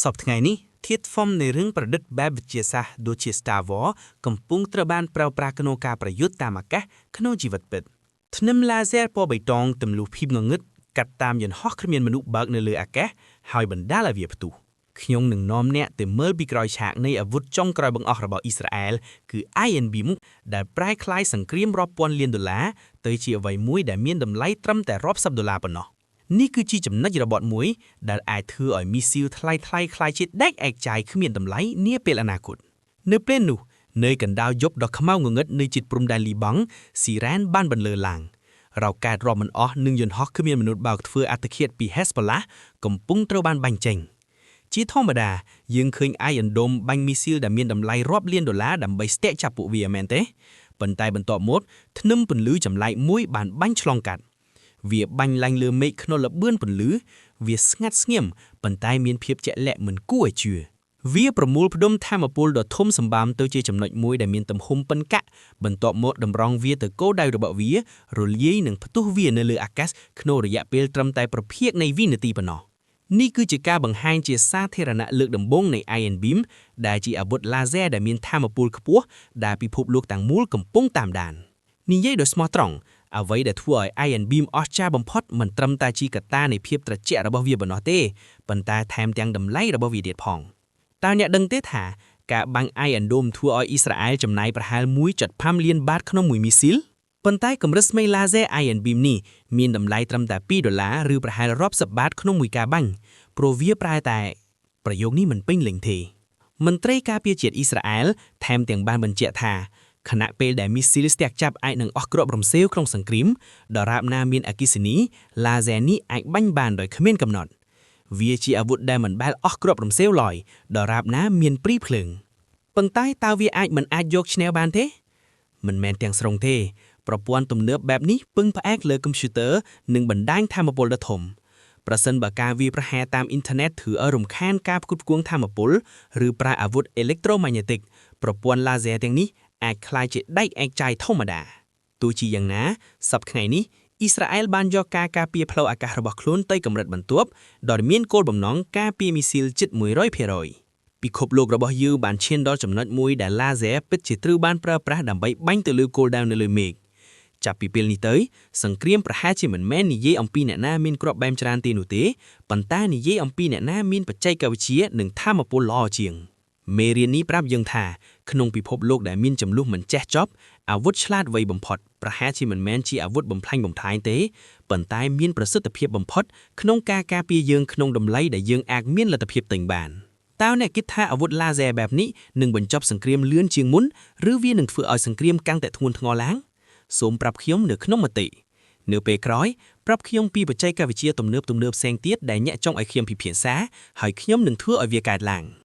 សប្តាហ៍ថ្ងៃនេះធាតុផ្សំនៃរឿងប្រឌិតបែបវិទ្យាសាស្ត្រដូចជា Star Wars កំពុងត្រូវបានប្រើប្រាស់ក្នុងការប្រយុទ្ធតាមអាកាសក្នុងជីវិតពិតធ្នឹម laser ពណ៌បៃតងទម្លុះភាពងងឹតកាត់តាមយន្តហោះគ្មានមនុស្សបើកនៅលើអាកាសហើយបណ្ដាលឲ្យវាផ្ទុះខ្ញុំនឹងនាំអ្នកទៅមើលពីក្រោយឆាកនៃអាវុធចុងក្រោយបង្អស់របស់អ៊ីស្រាអែលគឺ Iron Beam ដែលប្រែក្លាយសង្គ្រាមរាប់ពាន់លានដុល្លារទៅជាអ្វីមួយដែលមានតម្លៃត្រឹមតែរាប់សិបដុល្លារប៉ុណ្ណោះនេះគឺជាចំណុចរបត់មួយដែលអាចធ្វើឲ្យមីស៊ីលថ្លៃថ្លៃក្លាយជាដែកឯកចាយគ្មានតម្លៃនាពេលអនាគតនៅពេលនោះនៅកណ្ដាលយប់ដ៏ខ្មៅងងឹតនៅជិតព្រំដែនលីបង់ស៊ីរ៉ានបានបន្លឺឡើងរោកែតរាប់មិនអស់និងយន្តហោះគ្មានមនុស្សបើកធ្វើអត្តឃាតពី Hezbollah កំពុងត្រូវបានបាញ់ចេញ ជាធម្មតាយើងឃើញ Iron Dome បាញ់មីស៊ីលដែលមានតម្លៃរាប់លានដុល្លារដើម្បីស្ទាក់ចាប់ពួកវាមែនទេប៉ុន្តែបន្ទាប់មកធ្នឹមពន្លឺចម្លែកមួយបានបាញ់ឆ្លងកាត់វាបាញ់ឡើងលើមេឃក្នុងល្បឿនពន្លឺវាស្ងាត់ស្ងៀមប៉ុន្តែមានភាពជាក់លាក់មិនគួរឲ្យជឿវាប្រមូលផ្ដុំថាមពលដ៏ធំសម្បើមទៅជាចំណុចមួយដែលមានទំហំប៉ុនកាក់បន្ទាប់មកតម្រង់វាទៅគោលដៅរបស់វារលាយនិងផ្ទុះវានៅលើអាកាសក្នុងរយៈពេលត្រឹមតែប្រភាគនៃវិនាទីប៉ុណ្ណោះនេះគឺជាការបង្ហាញជាសាធារណៈលើកដំបូងនៃ Iron Beam ដែលជាអាវុធ laser ដែលមានថាមពលខ្ពស់ដែលពិភពលោកទាំងមូលកំពុងតាមដាននិយាយដោយស្មោះត្រង់អ្វីដែលធ្វើឲ្យ Iron Beam អស្ចារ្យបំផុតមិនត្រឹមតែជាកត្តានៃភាពត្រជាក់របស់វាប៉ុណ្ណោះទេប៉ុន្តែថែមទាំងតម្លៃរបស់វាទៀតផងតើអ្នកដឹងទេថាការបាញ់ Iron Dome ធ្វើឲ្យអ៊ីស្រាអែលចំណាយប្រហែល1.5លានបាតក្នុងមួយមីស៊ីលប៉ុន្តែកម្រិតស្មេ laser Iron Beam នេះមានតម្លៃត្រឹមតែ2ដុល្លារឬប្រហែលរាប់សិបបាតក្នុងមួយការបាញ់ព្រោះវាប្រែតែប្រយោគនេះមិនពេញលេញទេមន្ត្រីការពារជាតិអ៊ីស្រាអែលថែមទាំងបានបញ្ជាក់ថាខណៈពេលដែលមីស៊ីលស្ទាក់ចាប់អាចនឹងអស់គ្រាប់រំសេវក្នុងសង្គ្រាមដរាបណាមានអគ្គិសនី laser នេះអាចបាញ់បានដោយគ្មានកំណត់វាជាអាវុធដែលមិនដែលអស់គ្រាប់រំសេវឡើយដរាបណាមានព្រីភ្លើងប៉ុន្តែតើវាអាចមិនអាចយកឈ្នះបានទេមិនមែនទាំងស្រុងទេប្រព័ន្ធទំនើបបែបនេះពឹងផ្អែកលើកុំព្យូទ័រនិងបណ្ដាញថាមពលដ៏ធំប្រសិនបើការវាយប្រហារតាមអ៊ីនធឺណិតធ្វើឲ្យរំខានការផ្គត់ផ្គង់ថាមពលឬប្រើអាវុធអេឡិចត្រូម៉ាញេទិកប្រព័ន្ធ laser ទាំងនេះអាចក្លាយជាដែកឯកចាយធម្មតាទោះជាយ៉ាងណាសប្តាហ៍ថ្ងៃនេះអ៊ីស្រាអែលបានយកការការពារផ្លូវអាកាសរបស់ខ្លួនទៅកម្រិតបន្ទាប់ដោយមានគោលបំណងការពារមីស៊ីលជិត100%ពិភពលោករបស់យើងបានឈានដល់ចំណុចមួយដែល laser ពិតជាត្រូវបានប្រើប្រាស់ដើម្បីបាញ់ទៅលើគោលដៅនៅលើមេឃចាប់ពីពេលនេះទៅសង្គ្រាមប្រហែលជាមិនមែននិយាយអំពីអ្នកណាមានគ្រាប់បែមច្រើនទេនោះទេប៉ុន្តែនិយាយអំពីអ្នកណាមានបច្ចេកវិទ្យានិងថាមពលល្អជាងមេរៀននេះប្រាប់យើងថាក្នុងពិភពលោកដែលមានចំនួនមិនចេះចប់អាវុធឆ្លាតវៃបំផុតប្រហែលជាមិនមែនជាអាវុធបំផ្លាញបំផ្លាញទេប៉ុន្តែមានប្រសិទ្ធភាពបំផុតក្នុងការការពារយើងក្នុងតម្លៃដែលយើងអាចមានលទ្ធភាពទិញបានតើអ្នកគិតថាអាវុធ laser បែបនេះនឹងបញ្ចប់សង្គ្រាមលឿនជាងមុនឬវានឹងធ្វើឲ្យសង្គ្រាមកាន់តែធ្ងន់ធ្ងរឡើងសូមប្រាប់ខ្ញុំនៅក្នុងមតិនៅពេលក្រោយប្រាប់ខ្ញុំពីបច្ចេកវិទ្យាទំនើបទំនើបផ្សេងទៀតដែលអ្នកចង់ឲ្យខ្ញុំពិភាក្សាហើយខ្ញុំនឹងធ្វើឲ្យវាកើតឡើង។